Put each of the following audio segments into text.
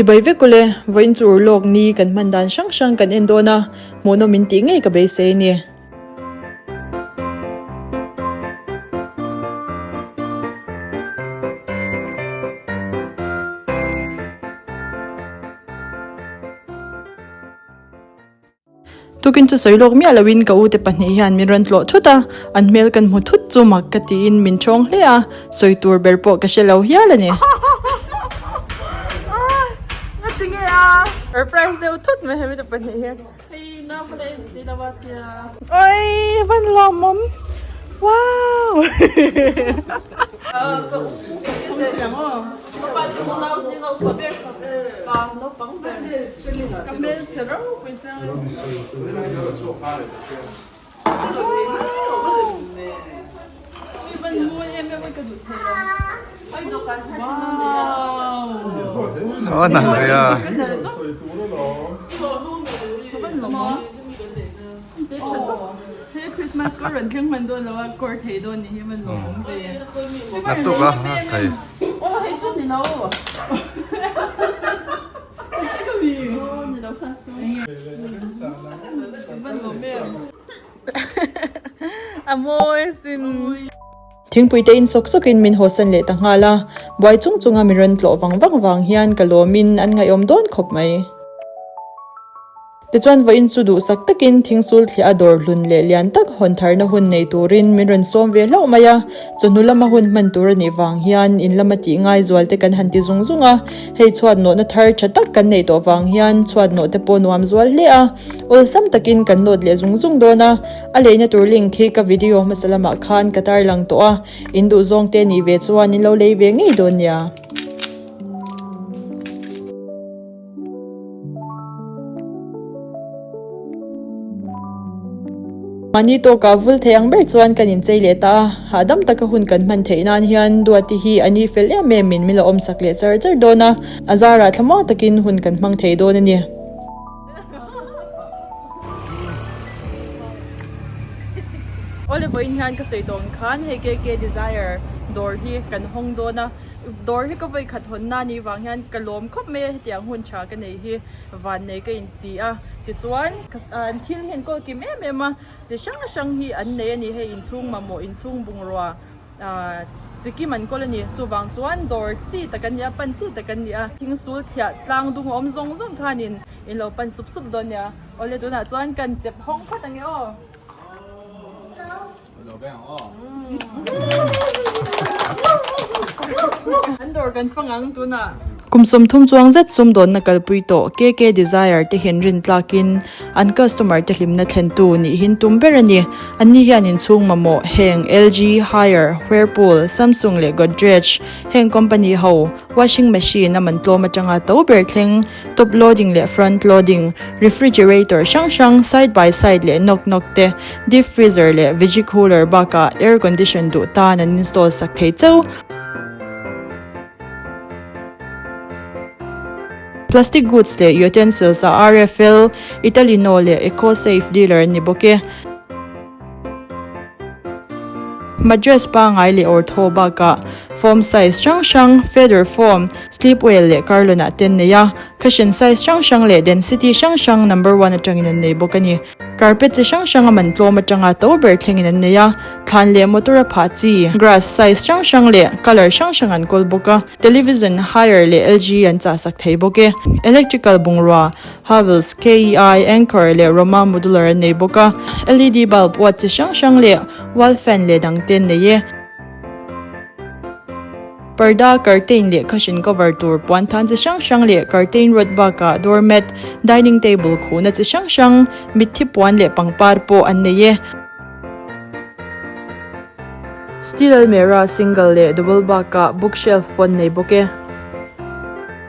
Chibai vek ule, vawiin chu urlawk ni kan hman dan hrang hrang kan en dawn a, hmuhnawm in tih ngei ka beisei a ni. Tukin chu sawi lawk miah loin ka ute pahnih hian min rawn tlawh thut a, an hmel kan hmu thut chu mak ka tiin min ṭhawng hle a, sawi tur ber pawh ka hre lo hial a ni. Surprise deuh thut mai hemi te pahnih hi. Oi van lawmawm wow. A nalh ve a. Naktuk a thei. Thingpui te in sawk sawk in min hawsan leh ta nghal a, buai chung chung a mi rawn tlawh vang vang vang hian ka lawm in an ngaihawm dawn khawp mai. Tichuan vawiin chu duhsak takin thingsul thliah a dawr hlun leh lian tak hawn tharna hun nei turin min rawn sawm ve hlauh mai a, chawhnu lama hun hman tur a nih vang hian in lama tih ngai zual te kan han ti zung zung a, hei chhuat nawhna thar tha tak kan neih tawh vang hian chhuat nawh te pawh nuam zual hle a, awlsam takin kan nawt leh zung zung dawn a, a leina tur link hi ka video hmasa lamah khan ka tarlang tawh a, in duhzawng te nih ve chuan in lo lei ve ngei dawn nia. Mahni tawkah vul thei ang ber chuan kan inchei leh ta a, hahdam taka hun kan hman theih nan hian Duati hi a ni fel em em in min la awmsak leh char char dawn a, a zarah thlamuang takin hun kan hmang thei dawn a ni. Awle vawiin hian ka sawi tawng khan hei KK Desire dawr hi kan hawng dawn a. Dawr hi ka vawi khat hawn na nih vang hian ka lawm khawp mai a, hetiang hun tha ka nei hi van nei ka inti a, tichuan an thil hi an kawl kim em em a, chi hrang hrang hi an nei a ni, hei inchhung mamawh inchhung bungrua ah chi kim an kawl a ni, chuvang chuan dawr chi tak an ni a, pan chi tak an ni a, thingsul thiah tlang dung a awm zawng zawng khanin in lo pan sup sup dawn nia, awle tunah chuan kan chep hawng phawt ang e aw. An dawr kan fang ang tunah. Kum 30 chuang zet sumdawnna kalpui tawh KK Desire te hian rin tlakin an customer te hlimna thlentu nih hin tum ber a ni. Anni hian inchhung mamawh heng LG, Haier, Whirlpool, Samsung leh Godrej heng company ho washing machine a man tlawm atanga to ber thleng Top loading leh front loading, refrigerator hrang hrang, side by side leh knock knock te, deep freezer leh veggie cooler bakah air condition duh tan an install sak thei cheu. Plastic goods leh utensils ah RFL, Italino leh Ecosafe dealer an ni bawk e. Mattress pangai leh awrthaw bakah foam size hrang hrang, feather foam, sleep well leh carlon ah te an nei a, cushion size hrang hrang leh density hrang hrang number one atangin an nei bawk a ni. Carpet chi hrang hrang a man tlawm atanga to ber thlengin an nei a, thlan leh motor a phah chi, grass size hrang hrang leh colour hrang hrang an kawl bawk a, television Haier leh LG an chahsak thei bawk e. Electrical bungrua Havells, KEI, Anchor leh Roma modular an nei bawk a, LED bulb watt chi hrang hrang leh wall fan leh dang te an nei e. Parda, curtain leh cushion cover tur puan than chi hrang hrang leh curtain rod bakah doormat, dining table khuhna chi hrang hrang, mitthi puan leh pangpar pawh an nei e. Steel almirah single leh double bakah bookshelf pawh an nei bawk e.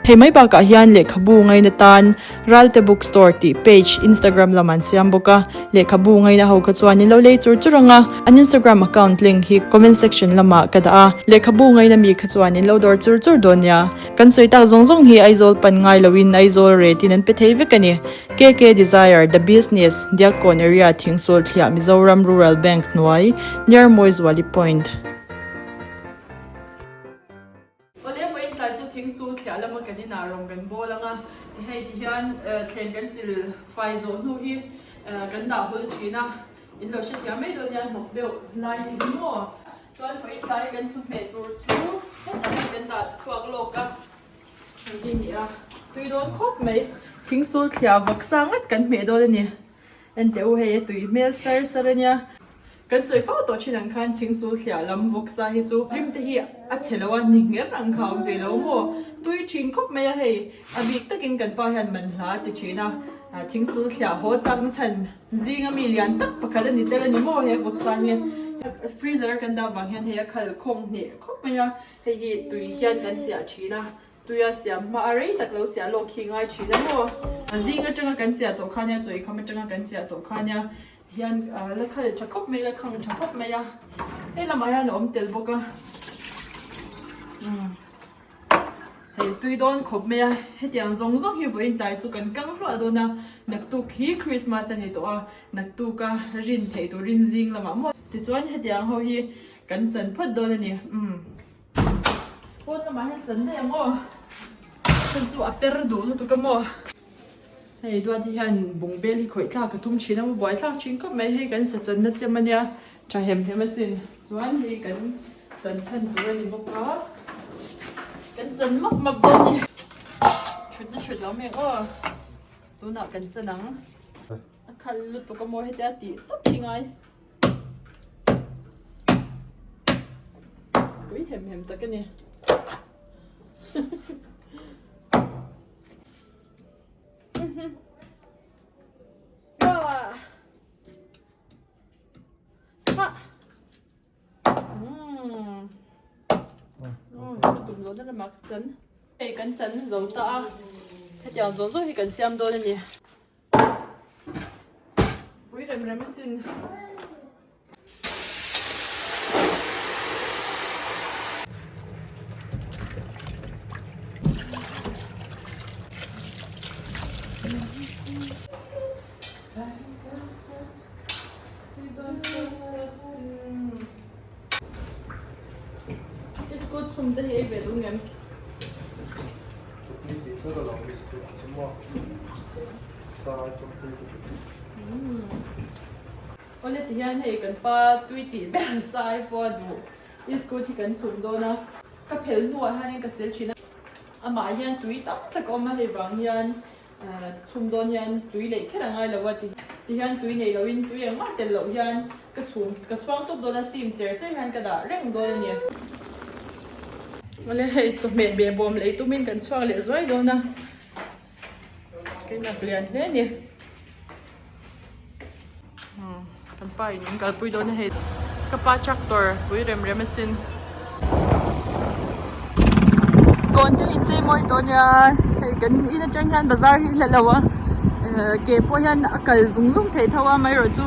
Hei mai bakah hian lehkhabu ngaina tan Ralte Bookstore tih page Instagram lam an siam bawk a, lehkhabu ngaina ho kha chuan in lo lei chur chur ang a, an Instagram account link hi comment section lamah ka dah a, lehkhabu ngaina mi kha chuan in lo dawr chur chur dawn nia. Kan sawi tak zawng zawng hi Aizawl pan ngai loin Aizawl rate in an pe thei vek a ni. KK Desire, The Business, Diakkawn Area, Thingsul Thliah, Mizoram Rural Bank hnuai, Near Mawizuali Point. Awle vawiin tlai chu thingsul thliah. thliah lama kan inah rawng kan bawl ang a, hei ti hian thleng kan sil fai zawh hnu hi kan dah hul thin a, in lo hrethiam mai dawn nia hnawk deuh lai hi maw. Chuan vawiin tlai kan chawhmeh tur chu hetah hian kan dah chhuak lawk a, hei hi a ni a, tui dawn khawp mai, thingsul thliah vak sa ngat kan hmeh dawn a ni. Enteh u hei a tui hmel sar sar a nia. Kan sawi fo tawh thin ang khan thingsul thliah lam vawk sa hi chu rim te hi a chhe lo a, ni ngher ang kha a awm ve lo maw? Tui thin khawp mai a hei, a bik takin kan pa hian man hla a ti thin a, thingsul thliah haw chak na chhan zing a mi lian tak pakhat a ni tel a ni maw he vawk sa hi. Freezer kan dah vang hian hei a khal khawng hneh khawp mai a, hei hi tui hian kan chiah thin a. Tuia siam hma a rei tak lo chiah lawk khi ngai thin a maw? Zing atanga kan chiah tawh kha nia, chawi kham atanga kan chiah tawh kha nia tihian la khal tha khawp mai, la khang tha khawp mai a. Hei lamah hian a awm tel bawk a. Umm hei tui dawn khawp mai a, hetiang zawng zawng hi vawiin tlai chu kan kang hluah dawn a, naktuk hi Christmas a ni tawh a, naktuka rin theih turin zing lamah maw? Tichuan hetiang ho hi kan chan phawt dawn a ni. Umm. Pawn lamah hian chan daih ang aw. Chan chu a per duh lutuk a maw. Hei duat hi hian bungbel hi khawih thlak ka tum thin a maw buai thlak thin khawp mai hei kan sa channa chem a nia tha hem hem asin. Chuan hei kan chan chhan tur a ni bawk a. Kan chan map map dawn a ni. Thutna thut lo mai ang aw. Tunah kan chan ang. A khal lutuk a maw hetia tih tawp hi ngai. Pui hem hem tak a ni. Hei kan chan zo ta a, hetiang zawng zawng hi kan siam dawn a ni. Pui rem rem asin. Biskut chhum te hi ei ve duh ngem? Awle ti hian hei kan pa tui tih ber sai pawh a duh biskut hi kan chhum dawn a, ka phel hnuah hianin ka sil thin a, amah hian tui tam tak a awm a hei vang hian Chhum dawn hian tui neih kher a ngai lo a ti hian tui nei loin tui engmah tel loh hian ka chhum ka chhuang tawp dawn a sim cher cher hian ka dah reng dawn a ni. Awle hei chawhmeh behbawm lei tumin kan chhuak leh zuai dawn a keinak lian hle a ni. Kan pa in min kalpui dawn a hei ka pa tractor pui rem rem asin. Kawn te in chei mawi tawh ania hei kan in atang hian bazar hi hla lo a ke pawh hian a kal zung zung thei tho a amaherawhchu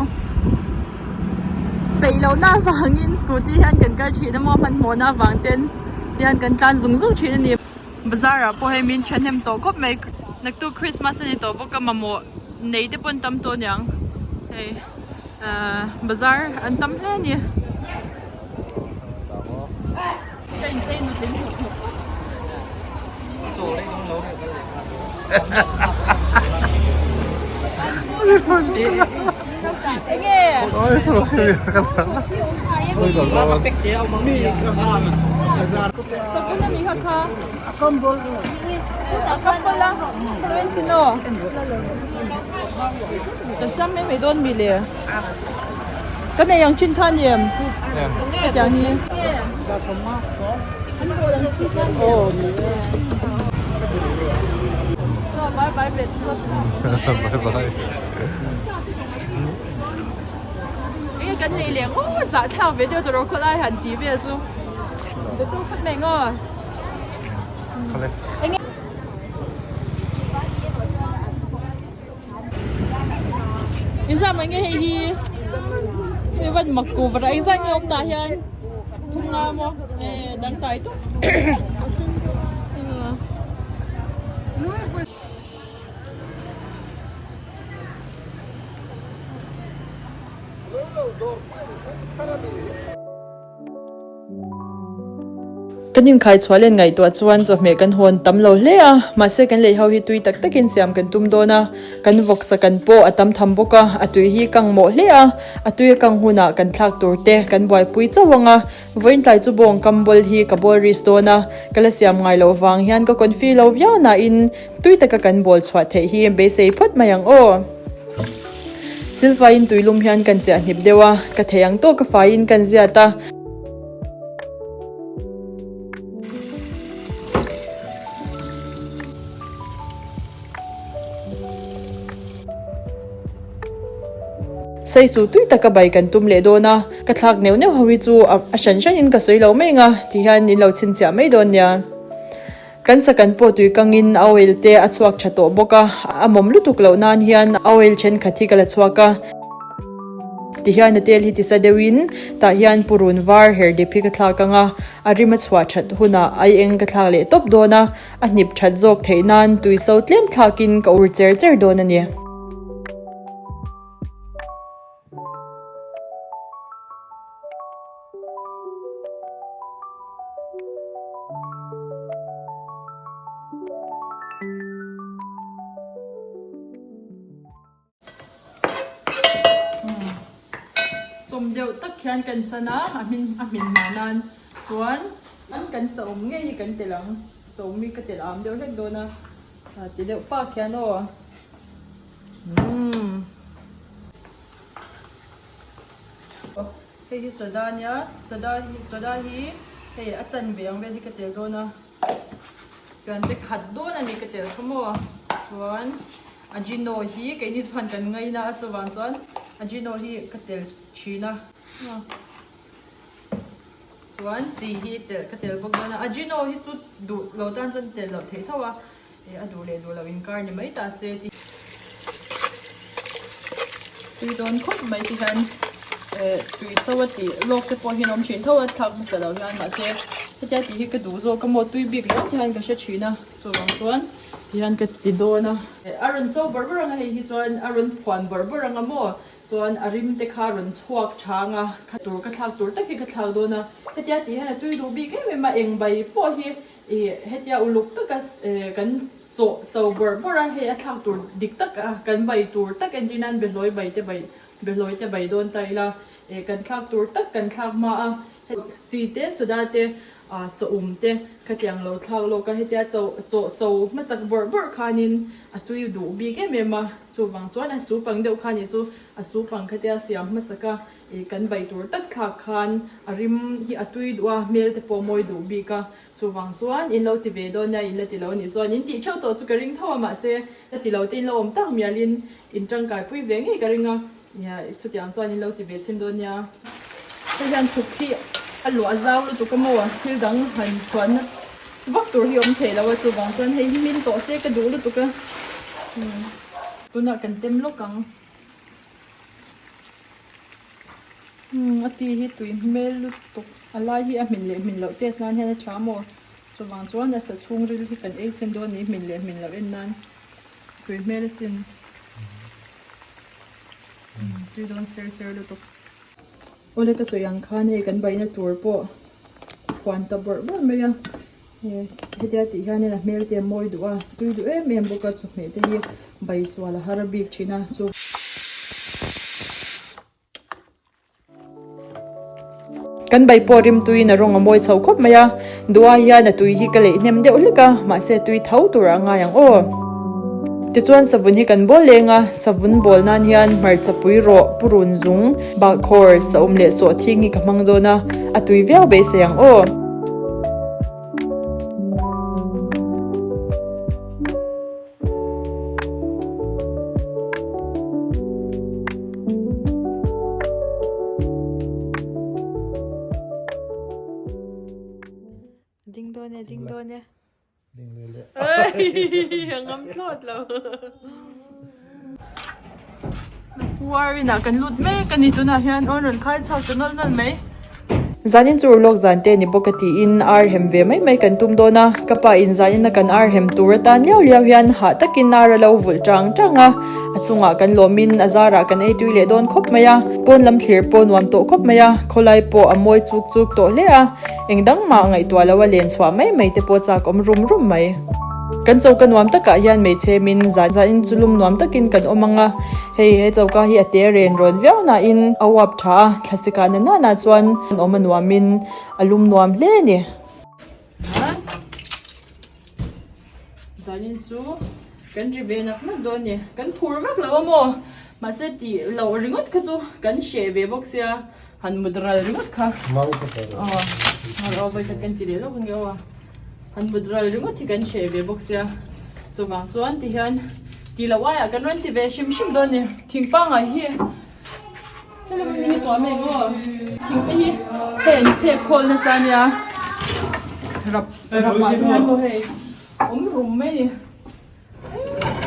peih loh na avangin scooty hian kan kal thin a maw hmanhmawh na avang ten tihian kan tlan zung zung thin a ni. Bazar ah pawh hei min thahnem tawh khawp mai naktuk Christmas a ni tawh bawk a mamawh nei te pawh an tam tawh aniang hei ahh bazar an tam hle a ni. Ka inchei nutling hnawk hnawk khawp. Enge? Sabun a mi kha kha a kambol a kambol a khawiin chin aw kan siam mai mai dawn mi le ka nei ang thin kha ni em hetiang hi bye bye bye bye Enge kan nei leh ngawt zah thlak ve deuh tawh rawh khawlai han tih vel chu be tu khat mai ngaw. Khale. Enge Inzah mai nge hei hi hei van mak ku vara engzah nge awm tah hian thum nga maw e dang tai tuk. Kan inkhai chhuah len ngaihtuah chuan chawhmeh kan hawn tam lo hle a, mahse kan lei ho hi tui tak takin siam kan tum dawn a, kan vawksa kan pawh a tam tham bawk a, a tui hi kang mawh hle a, a tui a kang hunah kan thlak tur te kan buaipui chauh ang a, vawiin tlai chu bawng kam bawl hi ka bawl risk dawn a, ka la siam ngai loh vang hian ka confi lo viau nain tui taka kan bawl chhuah theih hi beisei phawt mai ang aw. Silfaiin tuilum hian kan chiah hnip deuh a, ka thei ang tawk ka faiin kan ziat a. Saisu tui taka bai kan tum leh dawn a, ka thlak neuh neuh ho hi chu a hran hranin ka sawi lo mai ang a, ti hian in lo chhinchhiah mai dawn nia. Kan sa kan pawh tui kangin a oil te a chhuak tha tawh bawk a, a mawm lutuk loh nan hian a oil thenkhat hi ka la chhuak a. Tihian a tel hi tisa deuhin tah hian purun var her dip hi ka thlak ang a, a rim a chhuah that hunah ai eng ka thlak leh tawp dawn a, a hnip that zawk theih nan tui so tlem thlakin ka ur cher cher dawn a ni. Sawm deuh tak hian kan chan a, a hmin a hmin hma nan chuan kan saum ngei hi kan telh ang, saum hi ka telh am deuh hlek dawn a, ti deuh pak hian aw umm. Hei hi soda ania, soda hi soda hi hei a chanve ang vel hi ka tel dawn a, fiante khat dawn a ni ka tel kha maw chuan ajino hi keini chuan kan ngaina a chuvang chuan ajino hi ka tel thin a chuan chi hi tel ka tel bawk dawn a ajino hi chu duh lo tan chuan tel loh theih tho a. Eh a duh leh duh loh inkar ni mai ta se ti. Tui dawn khawp mai ti hian eh tui so a tih lawk te pawh hi an awm thin tho a thlak hmasa loh hian mahse hetia tih hi ka duh zawk a maw tui bik riau te hian ka hre thin a chuvang chuan ti hian ka ti dawn a. A rawn so bawrh bawrh ang a hei hi chuan a rawn phuan bawrh bawrh ang a maw chuan a rim te kha a rawn chhuak chang a kha tur ka thlak tur tak hi ka thlak dawn a hetia tih hian a tui duh bik em em a eng bai pawh hi Ih hetia uluk taka kan chawh so bawrh bawrh a, hei a thlak tur dik tak a kan bai tur tak entir nan behlawi bai te bai behlawi te bai dawn ta ila ih kan thlak tur tak kan thlak hma a, chi te soda te ah saum te khatiang lo thlak lawk a hetia chawh chawh so hmasak bawrh bawrh khanin a tui duh bik em em a, chuvang chuan a soup ang deuh kha nih chu a soup ang khatia siam hmasak a. Ih kan bai tur tak thlak khan a rim hi a tui duh a, hmel te pawh mawi duh bik a, chuvang chuan in lo ti ve dawn nia in la ti lo anih chuan in tih theuh tawh chu ka ring tho a mahse la ti lo te in lo awm tak mial in in tangkai pui ve ngei ka ring a, nia chutiang chuan in lo ti ve chhin dawn nia. Hei hian thuk hi a luah zau lutuk a maw thil dang han chhuahna vak tur hi awm thei lo a chuvang chuan hei hi hmin tawh se ka duh lutuk a, tunah kan tem lawk ang. Umm a ti hi tui hmel lutuk a lai hi a hmin leh hmin loh test nan hian a tha maw chuvang chuan a sa chhungril hi kan ei chhin dawn a ni hmin leh hmin loh en nan tui hmel asin umm tui dawn ser ser lutuk. Awle ka sawi ang khan hei kan baina tur pawh phuan ta bawrh bawrh mai a hetia tih hianin a hmel te a mawi duh a tui duh em em bawk a chawhmeh te hi bai sual a har bik thin a chu Kan bai pawh rimtuiin a rawng a mawi chho khawp mai a duai hian a tui hi ka leih hnem deuh hlek a mahse tui tho tur a ngai ang aw. Tichuan savun hi kan bawl leng a, savun bawl nan hian hmarcha pui rawh, purun zung, bahkhawr, saum leh sawhthing hi ka hmang dawn a, a tui viau beisei ang aw. Ding dawn e, ding dawn e. A ngam thlawt lo. Puar inah kan lut mek a ni tunah hian aw rawn khai chhuak ta nawlh nawlh mai. Zanin chu urlawk zan te ni bawk a tiin ar hem ve mai mai kan tum dawn a, ka pa in zanin a kan ar hem tur atan liau liau hian hah takin ar a lo vulh tang tang a, a chungah kan lawmin a zarah kan ei tui leh dawn khawp mai a, pawn lam thlir pawh nuam tawh khawp mai a, khawlai pawh a mawi chuk chuk tawh hle a, eng dang mah ngaihtuah lo a len chhuah mai mai te pawh chak awm rum rum mai. Kan choka nuam takah hian hmeichhe min zan zanin chu lum nuam takin kan awm ang a, hei he choka hi a te ren rawn viau nain a uap tha a, thlasik ah na nana chuan awm a nuamin a lum nuam hle a ni. Zanin chu kan ri ve nak nak dawn a ni, kan phur vak lo a maw? Mahse tih loh ringawt kha chu kan hreh ve bawk sia, han mut ral ringawt kha. Mau ka hreh lo. Aw, vawikhat kan ti leh lawk ang io a. Han mut ral ringawt hi kan hreh ve bawk sia, chuvang chuan ti hian ti loh aiah kan rawn ti ve hrim hrim dawn a ni. Thing pangai hi helai hmun hi tuah mai ang aw, thing te hi hei an chhek khawl nasa a nia, rap rap ah te hian pawh hei awm rum mai a ni.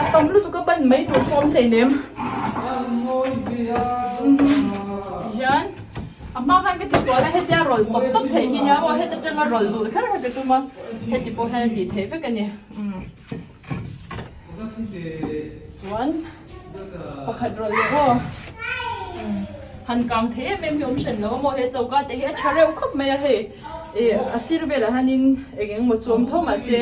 A tam lutuk a ban mai tur pawh awm hleinem. Hian a hma khan ka ti sual a hetia rawlh tawp tawp theih hi nia maw heta tanga rawlh duh kher kha ka tum a heti pawh hian a tih theih vek a ni. Chuan pakhat rawlh leh aw han kang thei em em hi awm hran lo a maw he choka te hi a tha reuh khawp mai a hei ih a sir velah hianin eng eng maw chu awm tho mahse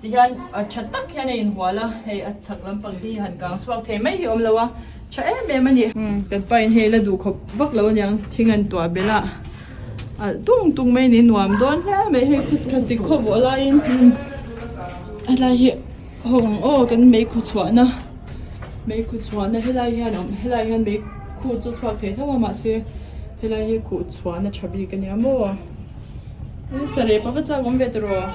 Ti hian tha tak hian a inhual a, hei a chhak lampang te hi han kang chhuak thei mai hi awm lo a, tha em em a ni. Kan pa in hei la duh khawp vak lo aniang, thing an tuah belh a, alh tung tung mai ni nuam dawn hle mai hei thlasik khaw vawh laiin helai hi ho ang aw kan meikhu chhuahna meikhu chhuahna helai hian a awm helai hian meikhu chu chhuak thei tho a mahse helai hi khuh chhuahna tha bik ania maw. Sa rep a va chak awm ve tawh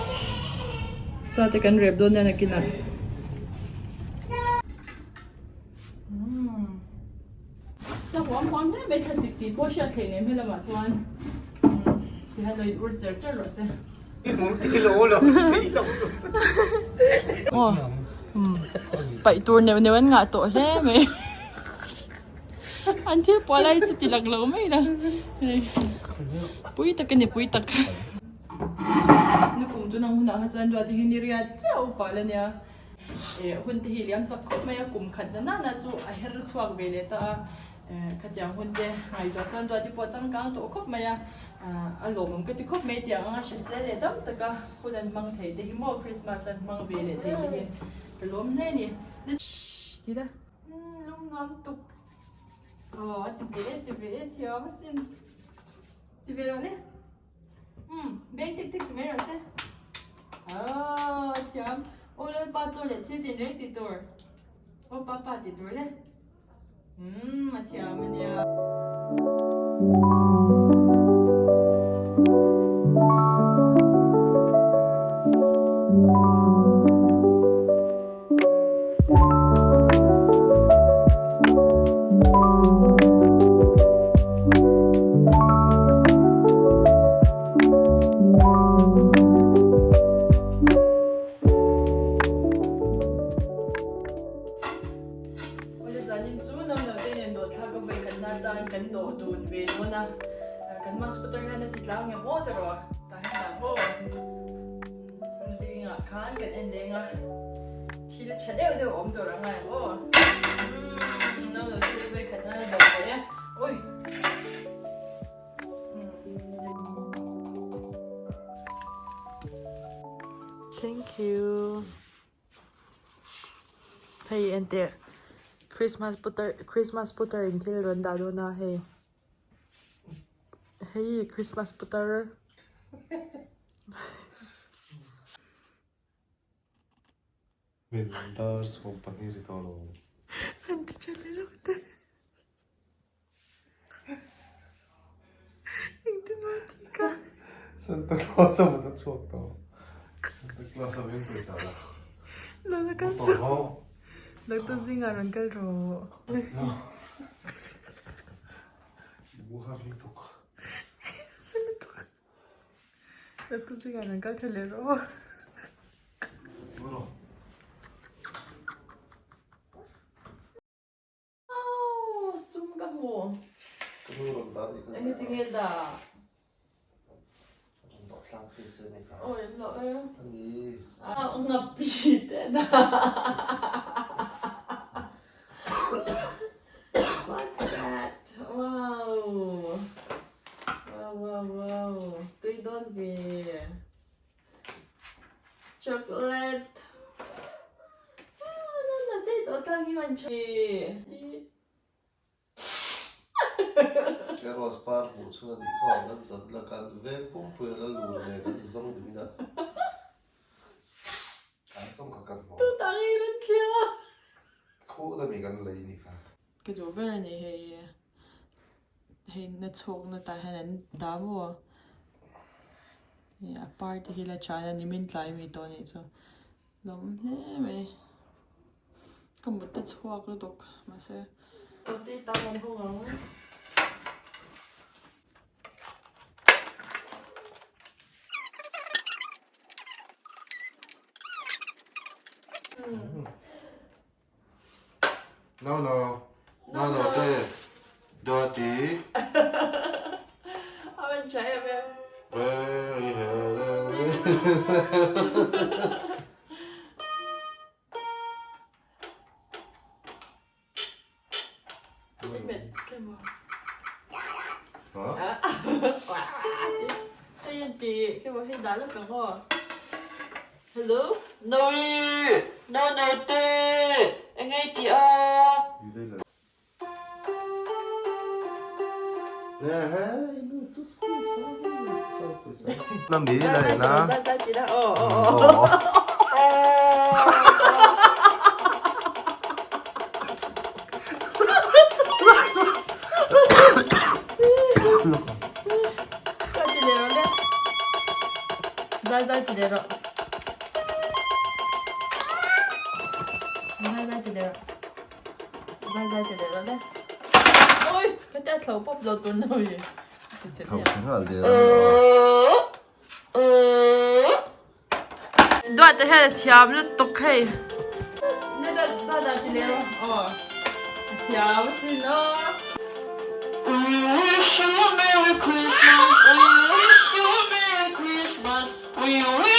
Sa te kan rep dawn nia nakinah. Sa huam huam hle mai thlasik tih pawh hriat theih nem helamah chuan tihian lo in ur cher cher rawh se. Aw paih tur neuh neuh an ngah tawh hle mai. An thil puah lai chu ti lak lo mai la pui tak a ni pui tak nukum chu nang hunah kha chuan duat hi ni riat chiah upa la nia eh hun te hi liam chak khawp mai a kum khat na nana chu a her chhuak ve leh ta a eh khatiang hun te ngaihtuah chuan duat hi pawh changkang tawh khawp mai a a lawmawm ka ti khawp mai tiang anga hrisel leh dam taka hun an hmang thei te hi maw Christmas an hmang ve leh thei te hi ka lawm hle a ni ti la. Lung nuam tuk. Aw, a ti ve e, ti ve e, thiam asin. Ti ve rawh le. Um, beng tik tik ti mai rawh se. Aw, thiam. Aw, Lalpa chaw leh thil tin reng ti tur. Aw, Papa ti tur le. Um, a thiam ania. Awle zanin chu nauno te nen dawh thlak a vawi khatna atan kan dawh dun ve dawn a, kan mask putar hian a ti tlang em aw ta rawh, tah hian dah maw. Zingah khan kan en leng a, thil tha deuh deuh awm tur ang ngai ang aw. Umm, no lo chu vei khat nana dawh thei e. Ui. Thank you. Hei enteh Christmas putar Christmas putar in thil rawn dah dawn a hei. Hei Christmas putar. Min dar 12 ri tawh lo. An ti tha leh lawk te. Engtin maw ti ka. Santa Claus a mut a chhuak tawh. Santa Claus a min pui ta la. Lola kal chu. Doctor zingah rawn kal rawh. Buhar lutuk. Sa lutuk. Doctor zingah rawn kal tha leh rawh. Rawh. Aww sum ka hmu. Ka nu rawn dah nih ka Engati nge dah? thlak thei che ni kha. Awi an loh e. A ni. A ngapi te da. What's that? Wow. Wow wow wow. Tui dawn ve. Chocolate. Ah, na date o tang hi man chi. He rose par hmuh chhun a nih kha kan zan la kan veng pumpui a la lur ve kan zawng ding a kan zawng kha kan hmu. Tu tang hi rawn thlir a. Khuh la mi kan lei nih kha. Ka duh ber a ni hei hei na chhawk na tah hian an dah maw a par te hi la than a nimin tlai mi tawh a nih chu. Lawm hle mai. Ka mut te chhuak lutuk mahse. Tawti tam an hung ang. No no. No no te. Duati. A van tha em em. Very Hello Noi No no te Engei ti a Zai zai ti leh rawh. Zai zai ti leh rawh. Zai zai ti leh rawh le. Oi, ka tia thlo pawp lo tur no hi. Thlo nghal der. Duat te hian a thiam lutuk hei. Duat ah ti leh rawh. Aw. A thiam asin aw. We wish you a merry Christmas. We wish you a merry Christmas. We wish.